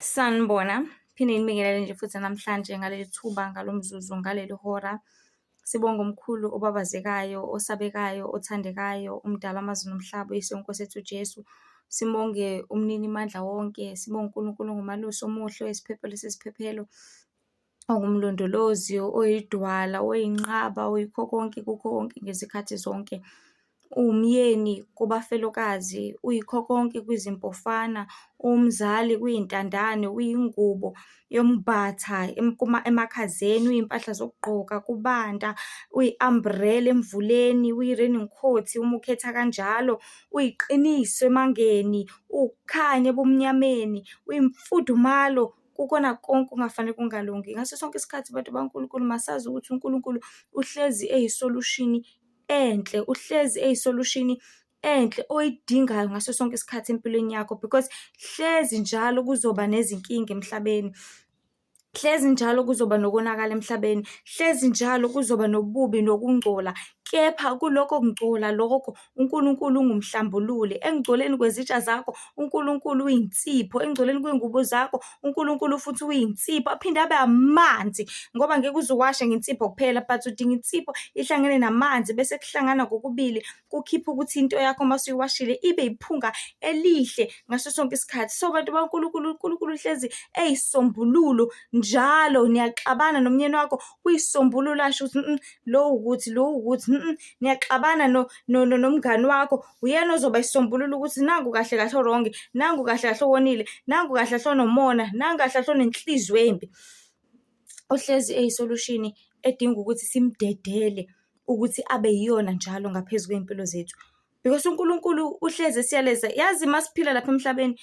Sanibona, phinde nginibingelele nje futhi namhlanje ngaleli thuba, ngalo mzuzu, ngaleli hora. Sibonge umkhulu obabazekayo, osabekayo, othandekayo, umdali wamazulu nomhlaba, uYise weNkosi yethu uJesu. Sibonge umninimandla wonke, sibonge uNkulunkulu ongumalusi omuhle, oyisiphephelo seziphephelo, ongumlondolozi, oyidwala, oyinqaba, oyikho konke kukho konke ngezikhathi zonke. Uwumyeni kubafelokazi, uyikho konke kwizimpofana, uwumzali kwiy'ntandane, uyingubo yombatha emakhazeni, uyimpahla zokugqoka kubanda, uyi-umbrella emvuleni, uyi-raining coat uma ukhetha kanjalo, uyiqiniso emangeni, uwukukhanya ebumnyameni, uyimfudumalo kukona konke okungafanele kungalungi. Ngaso sonke isikhathi bantu bakaNkulunkulu masazi ukuthi uNkulunkulu uhlezi eyi-solution enhle, uhlezi eyi-solution enhle oyidingayo ngaso sonke isikhathi empilweni yakho because hlezi njalo kuzoba nezinkinga emhlabeni. Hlezi njalo kuzoba nokonakala emhlabeni, hlezi njalo kuzoba nobubi nokungcola, kepha kulokho kungcola lokho uNkulunkulu ungumhlambululi. Ekungcoleni kwezitsha zakho, uNkulunkulu uyinsipho, ekungcoleni kwey'ngubo zakho, uNkulunkulu futhi uyinsipho, aphinde abe amanzi ngoba ngeke uze uwashe ngensipho kuphela but udinga insipho ihlangene namanzi bese kuhlangana kokubili kukhiphe ukuthi into yakho uma usuyiwashile ibe iphunga elihle ngaso sonke isikhathi. So bantu bakaNkulunkulu, uNkulunkulu uhlezi eyisombululo njalo. Niyaxabana nomnyeni wakho, uyisombululo asho ukuthi lo ukuthi, lo ukuthi, Niyaxabana nomngani wakho, uyena ozoba isisombululo ukuthi nangu kahle kahle o-wrong, nangu kahle kahle owonile, nangu kahle kahle onomona, nangu kahle kahle onenhliziyo embi. Uhlezi eyi-solution edinga ukuthi simdedele ukuthi abe yiyona njalo ngaphezu kwey'mpilo zethu. Because uNkulunkulu uhlezi esiyaleza, yazi masiphila lapha emhlabeni,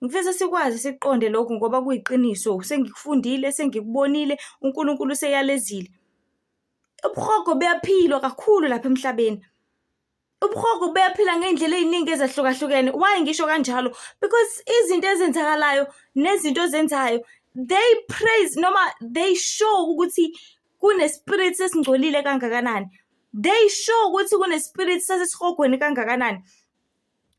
ngifisa sikwazi sikuqonde lokhu ngoba kuyiqiniso, sengikufundile, sengikubonile, uNkulunkulu useyalezile. Ubuhogo buyaphilwa kakhulu lapha emhlabeni. Ubuhogo buyaphila ngey'ndlela ey'ningi ezahlukahlukene. Why ngisho kanjalo? Because izinto ezenzakalayo nezinto ozenzayo, they praise noma they show ukuthi kune-spirit esingcolile kangakanani. They show ukuthi kune-spirit sasesihogweni kangakanani.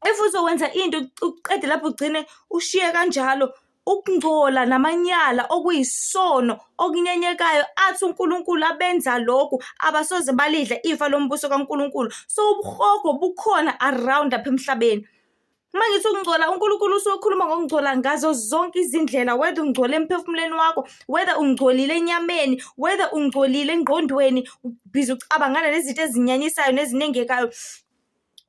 If uzokwenza into uqede lapho ugcine ushiye kanjalo, ukungcola namanyala okuyisono okunyenyekayo athi uNkulunkulu abenza lokhu abasoze balidla ifa lombuso kaNkulunkulu. So ubuhogo bukhona around lapha emhlabeni. Uma ngithi ukungcola, uNkulunkulu usuke ekhuluma ngokungcola ngazo zonke izindlela, whether ungcole emphefumulweni wakho, whether ungcolile enyameni, whether ungcolile engqondweni, ubhizi ucabangana nezinto ezinyanyisayo nezinengekayo.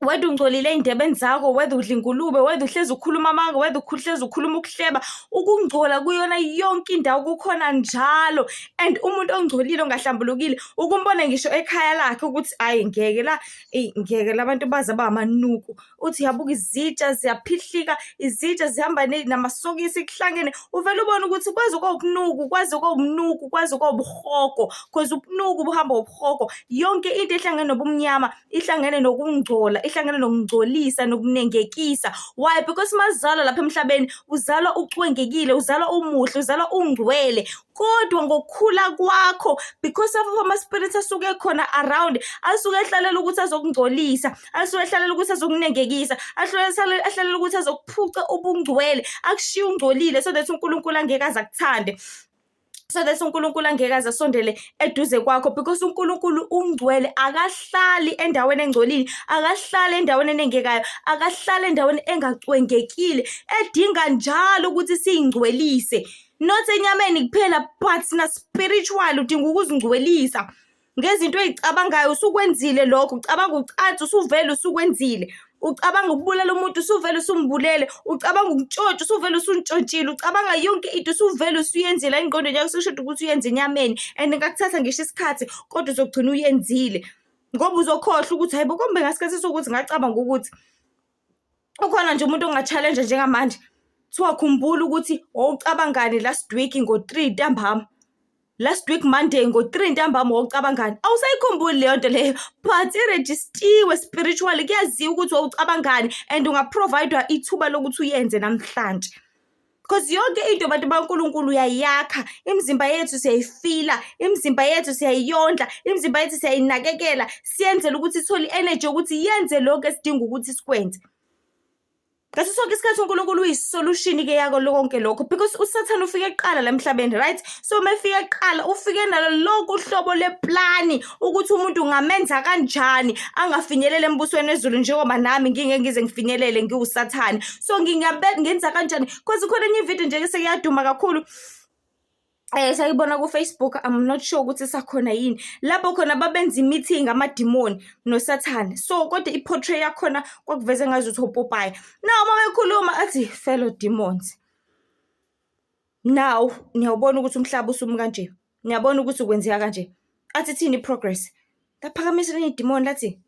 Whether ungcolile ey'ndebeni zakho, whether udla ingulube, whether uhlezi ukhuluma amanga, whether uhlezi ukhuluma ukuhleba, ukungcola kuyona yonke indawo kukhona njalo. And umuntu ongcolile ongahlambulukile ukumbona ngisho ekhaya lakhe ukuthi hhayi ngeke la, eyi ngeke la bantu baze bamanuku. Uthi uyabuka izitsha ziyaphihlika, izitsha zihamba namasokisi kuhlangene, uvele ubone ukuthi kwaze kwawubunuku, kwaze kwawumnuku, kwaze kwawubuhogo, cause ubunuku buhamba ubuhogo. Yonke into ehlangene nobumnyama ihlangene nokungcola, ihlangene nokungcolisa nokunengekisa. Why? Because masizalwa lapha emhlabeni uzalwa ucwengekile, uzalwa umuhle, uzalwa ungcwele. Kodwa ngokukhula kwakho, because of ama-spirits asuke ekhona around, asuke ehlalela ukuthi azokungcolisa, asuke ehlalela ukuthi azokunengekisa, asuke ehlalela ukuthi azokuphuca ubungcwele, akushiye ungcolile so that uNkulunkulu angeke aze akuthande. So that uNkulunkulu angeke aze asondele eduze kwakho because uNkulunkulu ungcwele, akahlali endaweni engcolile, akahlali endaweni enengekayo, akahlali endaweni engacwengekile, edinga njalo ukuthi siyingcwelise. Not enyameni kuphela but na spiritual udinga ukuzingcwelisa ngezinto ey'cabangayo usukwenzile lokho, ucabanga ucansi usuvele usukwenzile, ucabanga ukubulala umuntu usuvele usumbulele, ucabanga ukutshontsha usuvele usuntshontshile, ucabanga yonke into usuvele usuyenzile engqondweni yakho sekushoda ukuthi uyenze enyameni and ingakuthatha ngisho isikhathi kodwa uzogcina uyenzile. Ngoba uzokhohlwa ukuthi hhayi bo kombe ngasikhathi esiwukuthi ngacabanga ukuthi. Ukhona nje umuntu onga-challenge-a njengamanje, kuthiwa khumbula ukuthi wawucabangani last week ngo-three ntambama. Last week Monday ngo-three ntambama wawucabangani? Awusayikhumbuli leyo nto leyo but irejistiwe spiritually, kuyaziwa ukuthi wawucabangani and unga-provide-wa ithuba lokuthi uyenze namhlanje. Because yonke into bantu baNkulunkulu uyayakha, imizimba yethu siyayifila, imizimba yethu siyayondla, imizimba yethu siyayinakekela, siyenzela ukuthi ithole i-energy yokuthi yenze lokhu esidinga ukuthi sikwenze. Ngaso sonke isikhathi uNkulunkulu uyisolution-ke yako konke lokho, because uSathane ufike kuqala la emhlabeni, right? So uma efike kuqala, ufike nalo lonke uhlobo leplani ukuthi umuntu ungamenza kanjani angafinyelela embusweni wezulu, njengoba nami ngingeke ngize ngifinyelele ngiwuSathane. So ngingabe ngenza kanjani? Because khona enye ividiyo nje sekuyaduma kakhulu, sayibona ku-Facebook, I'm not sure ukuthi isakhona yini, lapho khona babenza i-meeting amadimoni noSathane. So kodwa i-portray yakhona kwakuveze ngazuthi opopayi. Now uma bekhuluma athi, "Fellow demons, now niyawubona ukuthi umhlaba usumi kanje, niyabona ukuthi kwenzeka kanje." Athi, "Thini i-progress?" Laphakamisa elinye idimoni lathi,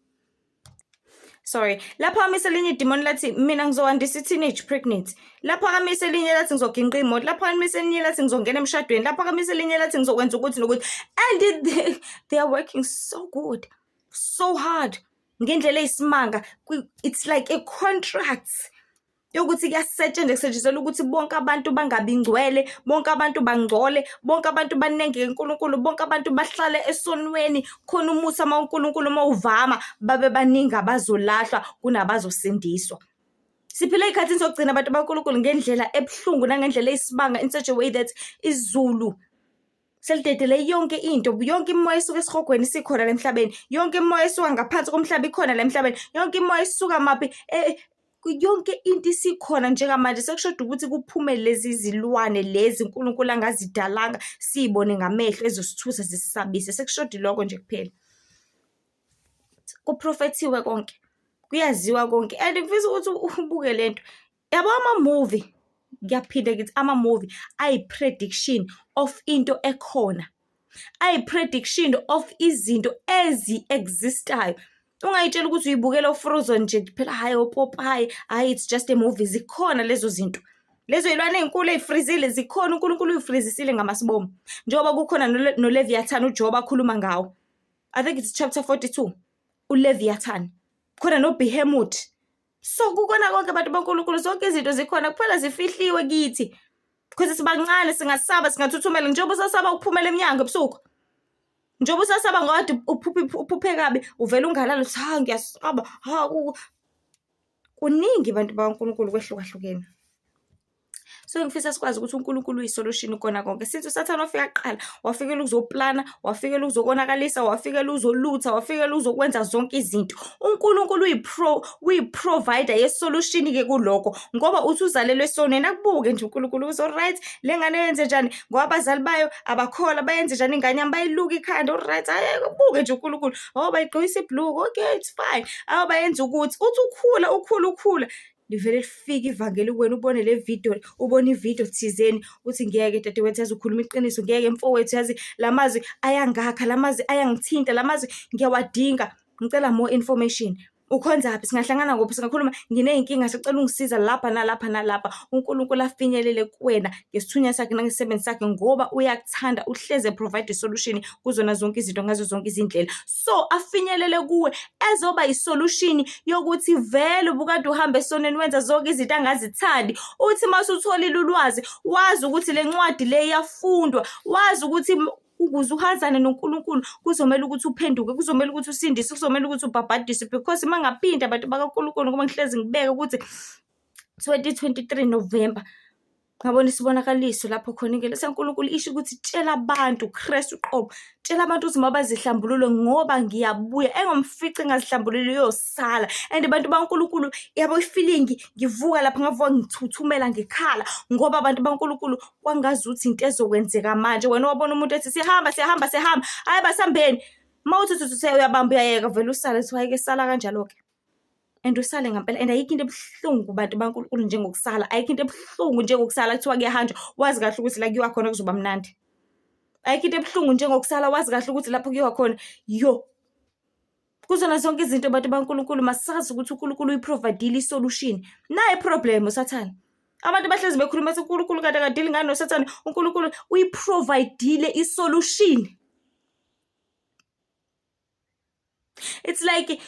sorry, laphakamisa elinye idimoni lathi, "Mina ngizowandisa i-teenage pregnancy." Laphakamisa elinye lathi, "Ngizoginqa iy'moto." Laphakamisa elinye lathi, "Ngizongena emshadweni." Laphakamisa elinye lathi, "Ngizokwenza ukuthi nokuthi." And they are working so good, so hard, ngendlela eyisimanga. It's like a contract yokuthi kuyasetshenzwa, kusetshenziselwa ukuthi bonke abantu bangabi ngcwele, bonke abantu bangcole, bonke abantu banengeke uNkulunkulu, bonke abantu bahlale esonweni, khona umusa uma uNkulunkulu uma uvama babe baningi abazolahlwa kunabazosindiswa. Siphila ey'khathini zokugcina, abantu baNkulunkulu, ngendlela ebuhlungu nangendlela eyisimanga, in such a way that izulu selidedele yonke into, yonke imimoya esuka esihogweni isikhona la emhlabeni, yonke imimoya esuka ngaphansi komhlaba ikhona la emhlabeni, yonke imimoya esuka maphi, yonke into isikhona njengamanje. Sekushoda ukuthi kuphume lezi zilwane lezi uNkulunkulu angazidalanga, siy'bone ngamehlo, ezosithusa zisisabise. Sekushoda iloko nje kuphela. Kuphrofethiwe konke, kuyaziwa konke, and ngifisa ukuthi ubuke lento. Yabo ama-movie, ngiyaphinda ngithi ama-movie ayi-prediction of into ekhona, ayi-prediction of izinto ezi-exist-ayo. Ungay'tsheli ukuthi uyibukela o-Frozen nje kuphela, hhayi opopayi, hhayi, it's just a movie. Zikhona lezo zinto. Lezo y'lwane ey'nkulu ey'frizile zikhona, uNkulunkulu uy'frizisile ngamasibomu. Njengoba kukhona no-Leviathan uJobe akhuluma ngawo. I think it's chapter 42, uLeviathan. Khona no-Behemoth. So kukona konke, bantu baNkulunkulu, zonke izinto zikhona, kuphela zifihliwe kithi. Because sibancane, singasaba, singathuthumela, njengoba usasaba ukuphumela emnyango ebusuku. Njengoba usasaba ngoba kade uphuphe kabi, uvele ungalali uthi, ha, ngiyasaba, ha. Kuningi, bantu bakaNkulunkulu, kwehlukahlukene. So ngifisa sikwazi ukuthi uNkulunkulu uyi-solution kukona konke. Since uSathane wafika kuqala, wafikela ukuzoplana, wafikela ukuzokonakalisa, wafikela ukuzolutha, wafikela ukuzokwenza zonke izinto. UNkulunkulu uyi-provider ye-solution-ke kulokho, ngoba uthi uzalelwe esonweni, akubuke nje uNkulunkulu ukuthi, alright, le ngane yenze njani, ngoba abazali bayo abakholwa, bayenze njani ingane yami, bayiluka ikhanda, alright, hhayi, akubuke nje uNkulunkulu. Oh, bayigqokisa ibhuluku, okay, it's fine. Awu, bayenza ukuthi, uthi ukhula, ukhula, ukhula, livele lifike ivangeli kuwena, ubone le video, ubone ividiyo thizeni, uthi, "Ngeke dadewethu, yazi ukhuluma iqiniso, ngeke mfowethu, yazi la mazwi ayangakha, la mazwi ayangithinta, la mazwi ngiyawadinga, ngicela more information. Ukhonzaphi? Singahlangana kuphi? Singakhuluma? Nginey'nkinga, sicela ungisiza lapha nalapha nalapha." UNkulunkulu afinyelele kuwena ngesithunywa sakhe nangesebenzi sakhe, ngoba uyakuthanda, uhlezi e-provide i-solution kuzona zonke izinto, ngazo zonke izindlela. So afinyelele kuwe ezoba i-solution yokuthi vele ubukade uhamba esonweni, wenza zonke izinto angazithandi. Uthi uma usutholile ulwazi, wazi ukuthi le ncwadi le iyafundwa, wazi ukuthi ukuze uhazane noNkulunkulu kuzomele ukuthi uphenduke, kuzomele ukuthi usindiswe, kuzomele ukuthi ubhabhadiswe, because uma ngaphinda, bantu bakaNkulunkulu, ngoba ngihlezi ngibeka ukuthi 2023 November ngabona isibonakaliso lapho khona ingelosi yaNkulunkulu isho ukuthi, "Tshela abantu, Kristu uqobo, tshela abantu ukuthi mabazihlambulule ngoba ngiyabuya, engomfica engazihlambululi uyosala." And bantu baNkulunkulu, yabo i-feeling, ngivuka lapha, ngavuka ngithuthumela, ngikhala, ngoba abantu baNkulunkulu, kwangazuthi into ezokwenzeka manje. Wena wabona umuntu ethi, "Siyahamba, siyahamba, siyahamba, hhayi, basambeni." Uma uthi uthi uyabamba, uyayeka, vele usale, kuthiwa hhayi-ke, sala kanjalo-ke. And usale ngampela, and ayikho into ebuhlungu, bantu baNkulunkulu, njengokusala, ayikho into ebuhlungu njengokusala kuthiwa kuyahanjwa, wazi kahle ukuthi la kuyiwa khona kuzoba mnandi. Ayikho into ebuhlungu njengokusala wazi kahle ukuthi lapho kuyiwa khona, yo. Kuzona zonke izinto, bantu baNkulunkulu, masazi ukuthi uNkulunkulu uyi-provide-ile i-solution. Nayi i-problem uSathane. Abantu bahlezi bekhuluma ethi uNkulunkulu kade aka-deal-i ngani noSathane, uNkulunkulu uyi-provide-ile i-solution. It's like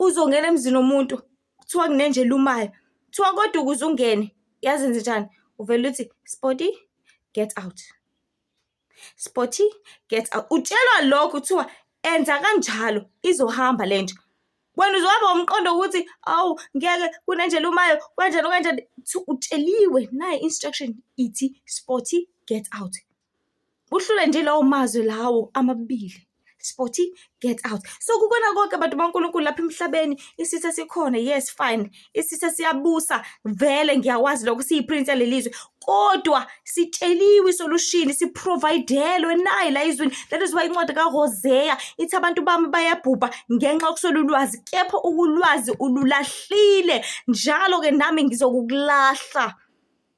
uzongena emzini womuntu, kuthiwa kunenja elumayo, kuthiwa kodwa ukuze ungene, yazi enze njani? Uvele uthi, "Spotty, get out. Spotty, get out." Utshelwa lokho, kuthiwa enza kanjalo, izohamba le nja. Wena uzohamba ngomqondo wokuthi awu ngeke kunendlela umayo kanjani kanjani. Utsheliwe nayi i-instruction ithi Spotty get out. Uhlule nje lawo mazwi lawo amabili. Spotty get out. So kukona konke bantu baNkulunkulu lapha emhlabeni isitha sikhona, yes fine. Isitha siyabusa vele ngiyakwazi lokho siyi-prince yalelizwe. Kodwa sitsheliwe i-solution, si-provide-elwe nayi la izwini. That is why incwadi kaHosea ithi abantu bami bayabhubha ngenxa yokuswela ulwazi, kepha ukulwazi ululahlile. Njalo-ke nami ngizokukulahla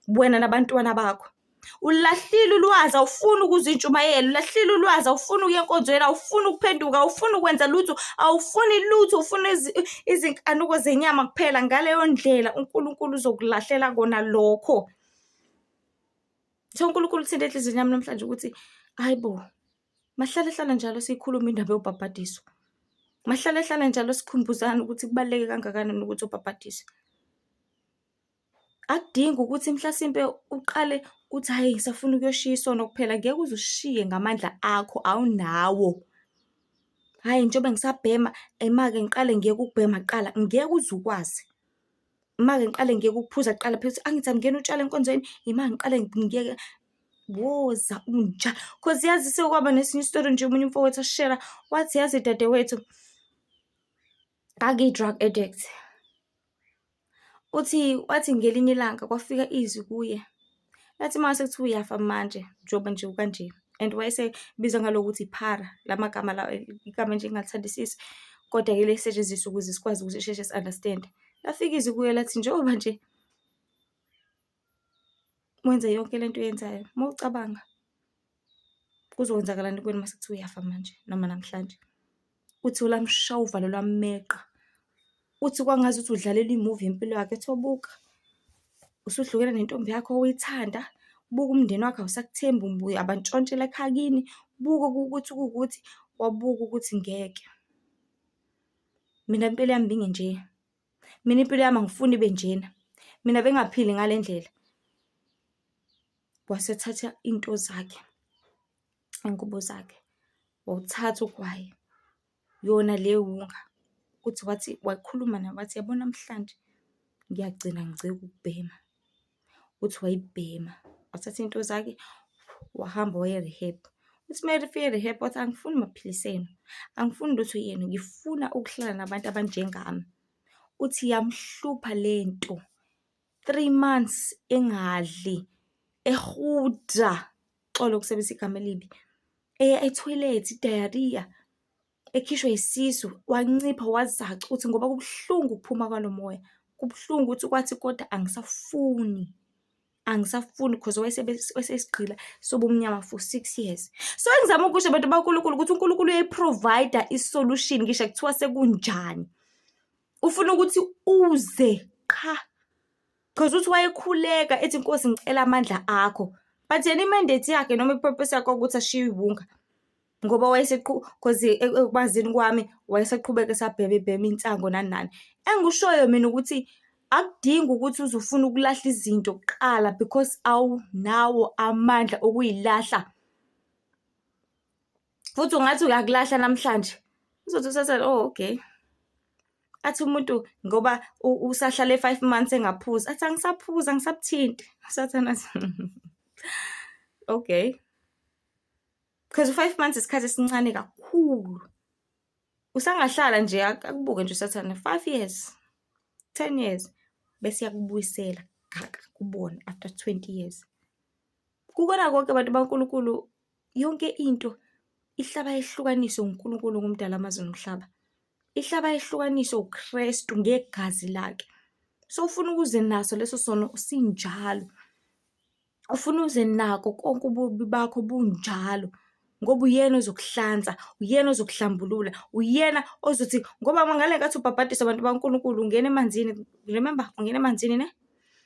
wena nabantwana bakho. Ulahlile ulwazi, awufuni ukuzwa intshumayelo, ulahlile ulwazi, awufuni ukuya enkonzweni, awufuni ukuphenduka, awufuni ukwenza lutho, awufuni lutho, ufuna izinkanuko zenyama kuphela. Ngaleyo ndlela uNkulunkulu uzokulahlela kona lokho. So uNkulunkulu uthinte enhliziyweni yami namhlanje ukuthi hayi bo, mahlale hlale njalo siyikhuluma indaba yobhabhadiso. Mahlale hlale njalo sikhumbuzane ukuthi kubaluleke kangakanani ukuthi ubhabhadiswe. Akudingi ukuthi mhlasimpe uqale uthi hhayi ngisafuna ukuyoshiya isono kuphela, ngeke uze usishiye ngamandla akho awunawo. Hhayi njengoba ngisabhema, ima-ke ngiqale ngiyeke ukubhema kuqala, ngeke uze ukwazi. Ima-ke ngiqale ngiyeke ukuphuza kuqala phela angithi angingeni utshwala enkonzweni, ima ngiqale ngiyeke. Woza unjalo, cause yazi sekwaba nesinye isitori nje omunye umfowethu asishera, wathi yazi dadewethu, ngangiyi-drug addict. Uthi wathi ngelinye ilanga kwafika izwi kuye, lathi mase kuthiwa uyafa manje njengoba nje ukanje and wayesebizwa ngalokuthi iphara, la magama la igama nje engingalithandisisi kodwa-ke lisetshenziswa ukuze sikwazi ukuthi sisheshe si-understand-e. Lafika izwi kuye lathi njengoba nje wenze yonke lento oyenzayo, uma ucabanga kuzokwenzakalani kuwena mase kuthiwa uyafa manje noma namhlanje. Uthi lamshaya uvalo lwameqa. Uthi kwangazuthi udlalela imuvi yempilo yakhe, ethi buka usuhlukene nentombi yakho owuyithanda, buka umndeni wakho awusakuthembi uyabantshontshela ekhaya kini, buka kuwukuthi kuwukuthi, wabuka ukuthi ngeke. Mina impilo yami ibingenje, mina impilo yami angifuni ibe njena, mina bengingaphili ngale ndlela. Wasethatha iy'nto zakhe, iy'ngubo zakhe, wawuthatha ugwayi, yona le wunga. Uthi wathi wakhuluma naye wathi, yabo namhlanje ngiyagcina ngicika ukubhema. Uthi wayibhema, wathatha iy'nto zakhe wahamba waya e-rehab. Uthi uma efika e-rehab wathi, angifuni maphilisi enu, angifuni lutho yenu, ngifuna ukuhlala nabantu abanjengami. Uthi yamhlupha lento, 3 months engadli, ehuda, xolo ukusebenzisa igama elibi, eya ethoyilethi, i-diarrhoea, ekhishwa isisu, wancipha wazaca uthi ngoba kubuhlungu ukuphuma kwalo moya, kubuhlungu uthi kwathi kodwa angisafuni, angisafuni cause wayeseyisigqila sobumnyama for 6 years. So engizama ukusho bantu baNkulunkulu ukuthi uNkulunkulu uyayi-provide-a i-solution ngisho kuthiwa sekunjani. Ufuna ukuthi uze qha. Cause uthi wayekhuleka ethi Nkosi ngicela amandla akho. But yena i-mandate yakhe noma i-purpose yakhe ukuthi ashiye iwunga. Ngoba cause ekwazini kwami wayeseqhubeka esabhema ebhema insango nani nani. Engikushoyo mina ukuthi akudingi ukuthi uze ufune ukulahla izinto kuqala because awunawo amandla okuyilahla. Futhi ungathi uyakulahla namhlanje, uzothi usathatha oh okay. Athi umuntu ngoba usahlale 5 months engaphuzi, athi angisaphuzi angisabuthinti. Usathane athi okay. Because u-5 months isikhathi esincane kakhulu. Usangahlala nje akubuke nje usathane 5 years, 10 years bese iyakubuyisela kubona after 20 years. Kukona konke bantu baNkulunkulu yonke into ihlaba yehlukaniswe uNkulunkulu ngumdala wamazulu nomhlaba. Ihlaba yehlukaniswe uKristu ngegazi lakhe. So ufuna ukuze naso leso sono sinjalo. Ufuna uze nako konke ububi bakho bunjalo ngoba uyena ozokuhlanza, uyena ozokuhlambulula, uyena ozothi ngoba ngale nkathi ubhabhadiswa abantu baNkulunkulu ungena emanzini, remember ungena emanzini ne?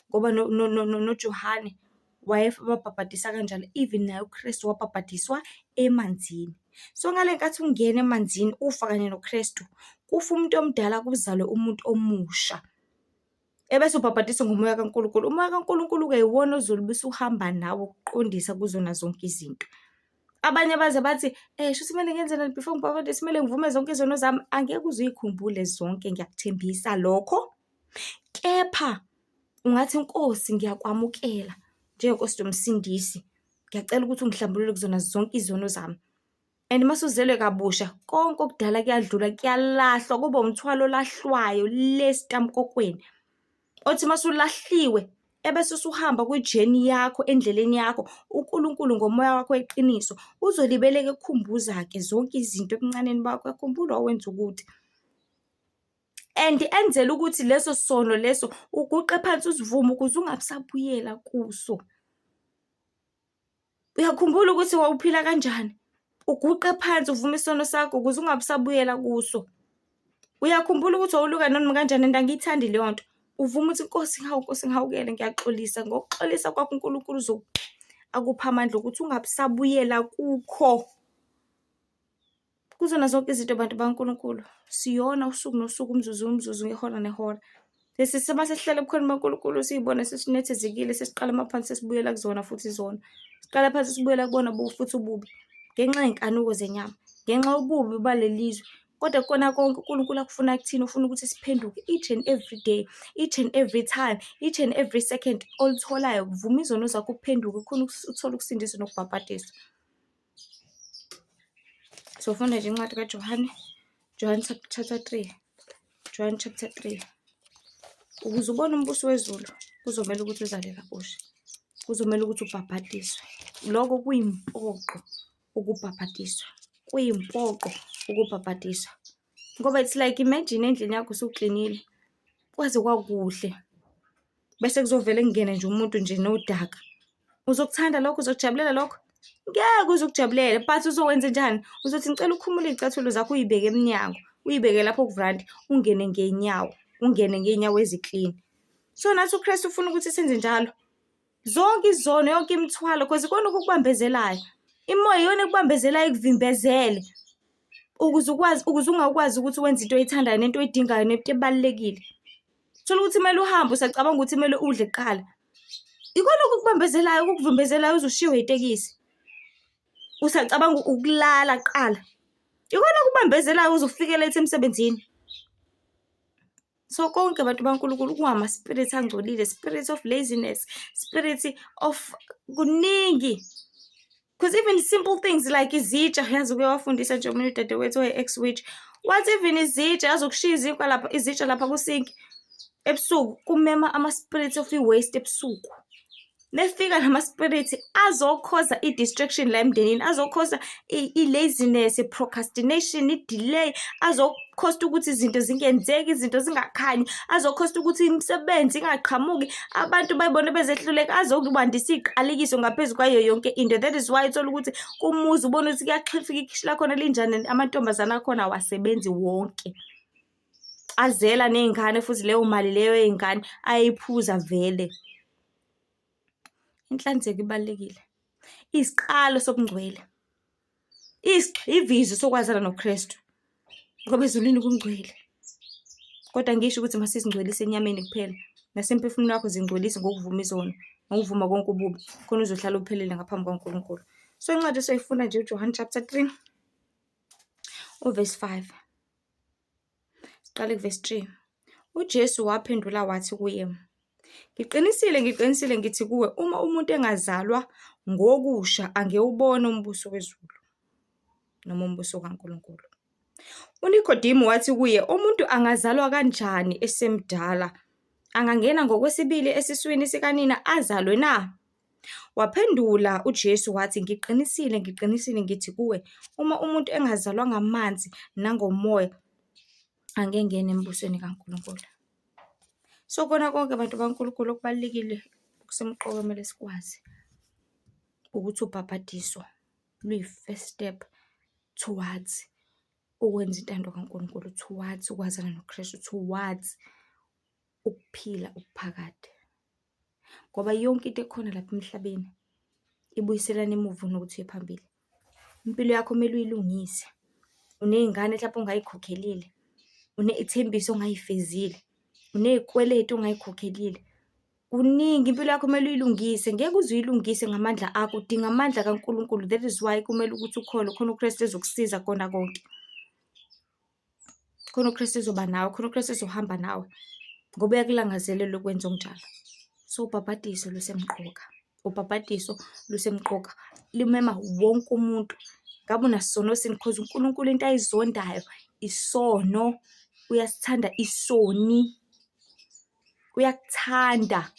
Ngoba noJohane wayebabhabhadisa kanjalo, even naye uKristu wabhabhadiswa emanzini. So ngale nkathi ungena emanzini ufa kanye noKristu, kufa umuntu omdala kuzalwe umuntu omusha. Ebese ubhabhadiswa ngomoya kaNkulunkulu. Umoya kaNkulunkulu-ke iwona ozobe usuhamba nawe ukuqondisa kuzona zonke izinto. Abanye baze bathi, shuthi kumele ngenzeni before ngibhabhadiswe, kumele ngivume zonke izono zami. Angeke uze uy'khumbule zonke, ngiyakuthembisa lokho. Kepha ungathi, Nkosi ngiyakwamukela njengeNkosi noMsindisi. Ngiyacela ukuthi ungihlambulule kuzona zonke izono zami. And uma usuzelwe kabusha, konke okudala kuyadlula, kuyalahlwa, kuba umthwalo olahlwayo le esitamkokweni. Othi uma usulahliwe, ebese usuhamba kwi-journey yakho, endleleni yakho, uNkulunkulu ngomoya wakho weqiniso uzolibeleka ekukhumbuza-ke zonke izinto ebuncaneni bakho. Uyakhumbula wawenza ukuthi? And enzela ukuthi leso sono leso uguqe phansi usivume ukuze ungabusabuyela kuso. Uyakhumbula ukuthi wawuphila kanjani? Uguqe phansi uvume isono sakho ukuze ungabusabuyela kuso. Uyakhumbula ukuthi wawuluka noma kanjani and angiyithandi leyo nto. Uvume ukuthi Nkosi, hawu Nkosi ngihawukele ngiyaxolisa. Ngokuxolisa kwakho uNkulunkulu akuphe amandla okuthi ungabusabuyela kukho. Kuzona zonke izinto bantu baNkulunkulu, siyona usuku nosuku, umzuzu umzuzu, ngehora nehora. Lesi sima sesihlala ebukhoneni baNkulunkulu siy'bone sesinethezekile, sesiqala amaphansi sesibuyela kuzona futhi izona. Siqala phansi sibuyela kubona futhi ububi ngenxa yey'nkanuko zenyama, ngenxa yobubi baleli zwe. Kodwa kukona konke uNkulunkulu akufuna kuthina, ufuna ukuthi siphenduke each and every day, each and every time, each and every second olitholayo. Vuma izono zakho uphenduke khona uthole ukusindiswa nokubhabhadiswa. Sofunda nje incwadi kaJohane, John chapter 3, John chapter 3. Ukuze ubone umbuso wezulu, kuzomele ukuthi uzalwe kabusha. Kuzomele ukuthi ubhabhadiswe. Lokho kuyimpoqo ukubhabhadiswa. Kuyimpoqo ukubhabhadiswa. Ngoba it's like imagine endlini yakho usuklinile, kwaze kwakuhle. Bese kuzovele kungene nje umuntu nje nodaka. Uzokuthanda lokho? Uzokujabulela lokho? Ngeke uze ukujabulele, but uzokwenze njani? Uzothi ngicela ukhumule iy'cathulo zakho uy'beke emnyango, uy'beke lapho kuvrandi, ungene ngey'nyawo, ungene ngey'nyawo ezi-clean. So nathi uKristu ufuna ukuthi senze njalo. Zonke izono, yonke imithwalo, cause ikona okukubambezelayo. Imoya iyona ekubambezelayo ikuvimbezele ukuze ukwazi, ukuze ungakwazi ukuthi wenze into oyithandayo nento oyidingayo nento ebalulekile. Thola ukuthi kumele uhambe usacabanga ukuthi kumele udle kuqala. Ikona okukubambezelayo, okukuvimbezelayo uze ushiywe itekisi. Usacabanga ukulala kuqala. Ikona okubambezelayo uze ufike late emsebenzini. So konke bantu baNkulunkulu kungama-spirit angcolile, spirit of laziness, spirit of kuningi. Because even simple things like izitsha, yazi uke wafundisa nje omunye udadewethu oyi-ex-witch, wathi even izitsha azokushiya izinkwa lapha, izitsha lapha kusinki ebusuku, kumema ama-spirits of i-waste ebusuku. Mefika nama-spirit azokhoza i-distraction la emndenini, azokhoza i-laziness, i-procrastination, i-delay, azokhosta ukuthi izinto zingenzeki, izinto zingakhanyi, azokhosta ukuthi imisebenzi ingaqhamuki, abantu bayibone bezehluleka, azokwandisa iy'qalekiso ngaphezu kwayo yonke into. That is why uthola ukuthi kumuzi ubone ukuthi kuyaxhifika ikhishi lakhona linjani, amantombazane akhona awasebenzi wonke. Azela ney'ngane futhi leyo mali leyo yey'ngane ayayiphuza vele. Inhlanzeko ibalulekile, iyisiqalo sobungcwele, iyisigxivizo sokwazana noKristu, ngoba ezulwini kungcwele. Kodwa ngisho ukuthi masizingcwelise enyameni kuphela, nasemphefumulweni wakho zingcwelise ngokuvuma izono, ngokuvuma konke ububi, khona uzohlala uphelele ngaphambi kukaNkulunkulu. So incwadi esoyifunda nje uJohane chapter 3, uvesi 5. Siqale kuvesi 3. UJesu waphendula wathi kuye, Ngiqinisile, ngiqinisile ngithi kuwe, uma umuntu engazalwa ngokusha angewubona umbuso wezulu noma umbuso kaNkulunkulu. UNikodemu wathi kuye, umuntu angazalwa kanjani esemdala? Angangena ngokwesibili esiswini sikanina azalwe na? Waphendula uJesu wathi, Ngiqinisile, ngiqinisile ngithi kuwe, uma umuntu engazalwa ngamanzi nangomoya, angengene embusweni kaNkulunkulu. So kona konke bantu baNkulunkulu okubalulekile okusemqoka kumele sikwazi ukuthi ubhabhadiso luyi-first step towards ukwenza intando kaNkulunkulu, towards ukwazana noKristu, towards ukuphila okuphakade. Ngoba yonke into ekhona lapha emhlabeni ibuyiselana emuva kunokuthi iye phambili. Impilo yakho kumele uyilungise. Uney'ngane hlampe ongayikhokhelile, uney'thembiso ongayifezile, uney'kweletu ongayikhokhelile. Kuningi, impilo yakho kumele uyilungise, ngeke uze uyilungise ngamandla akho, udinga amandla kaNkulunkulu. That is why kumele ukuthi ukholwe, khona uKristu ezokusiza kukona konke. Khona uKristu ezoba nawe, khona uKristu ezohamba nawe, ngoba uyakulangazelela ukwenza okunjalo. So, ubhabhadiso lusemqoka, ubhabhadiso lusemqoka, limema wonke umuntu, ngabe unasono sini, cause uNkulunkulu into ayizondayo isono, uyasithanda isoni, uyakuthanda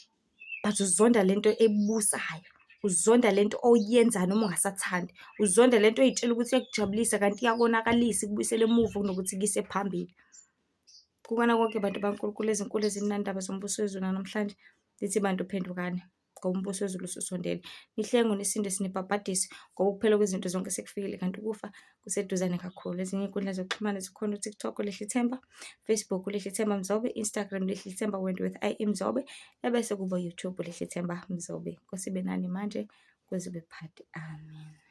but uzonda lento ekubusayo, uzonda lento oyenzayo noma ungasathandi, uzonda lento oy'tshela ukuthi iyakujabulisa kanti iyakonakalisa, ikubuyisela emuva kunokuthi ikuyise phambili. Kukona konke bantu bakaNkulunkulu ezinkulu ezimnandi indaba zombuso wezulu namhlanje, zithi bantu phendukani ngoba umbuso wezulu ususondele. Nihlengwe, nisindiswe, nibhabhadiswe ngoba ukuphela kwezinto zonke sekufikile kanti ukufa kuseduzane kakhulu. Ezinye iy'nkundla zokuxhumana zikhona u-TikTok, uLihlithemba, Facebook, uLihlithemba Mzobe, Instagram, Lihlithemba Wend with I Mzobe, ebese kuba YouTube, uLihlithemba Mzobe. Nkosi ibe nani manje kuze kube phakade. Amen.